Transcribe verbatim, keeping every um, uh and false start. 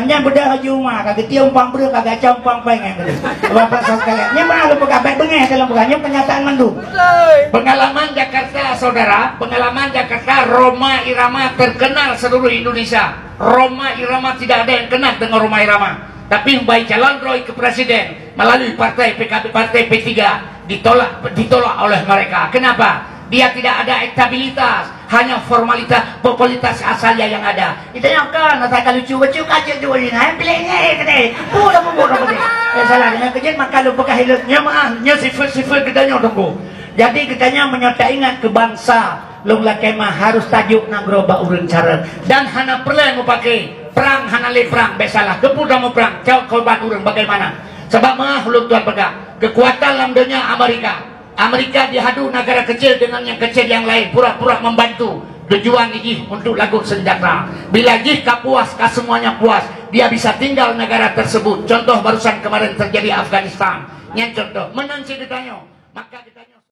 Nyan beudah laju uma, ka geutiek umpang breueh, ka gaca umpang péng nyan tadi. Bapak Ibu sekalian, nyan meu'ah lôn peugah, bèk beungèh dalam peugah, nyan kenyataan mandum. Pengalaman Jakarta, saudara, pengalaman Jakarta, Rhoma Irama terkenal seluruh Indonesia. Rhoma Irama tidak ada yang kenal dengan Rhoma Irama. Tapi membawa calon droe ke presiden melalui partai P K B, partai P tiga ditolak, ditolak oleh mereka. Kenapa? Dia tidak ada elektabilitas, hanya formalitas, popularitas asal dia yang ada. Kita yang kan, asal kalau cuba-cuba aja dua ini, eh, pilihnya eh, kata, eh, pun dah pun dah pun. Eh, salah dengan kejut, maka lu pegang hidup. Nyo maaf, nyo sifat-sifat kita nyo tunggu. Jadi kita nyo menyata ingat ke bangsa, lôn lakèe meu'ah harus tajuk nanggroe bak ureueng cara. Dan hana peureulèe mupake perang, hana lé perang, bèk salah. Keupeue kamoe perang, cok korban ureueng bagaimana? Sabab meu'ah ulôn tuan peugah, kekuatan lam donya Amerika. Amerika dihadu negara kecil dengan yang kecil yang lain, pura-pura membantu. Tujuan jih untuk lagot senjata. Bila jih ka puas, ka semuanya puas, dia bisa tinggal negara tersebut. Contoh barusan kemarin terjadi Afghanistan. Nyan contoh. Meunan cit geutanyoe. Maka geutanyoe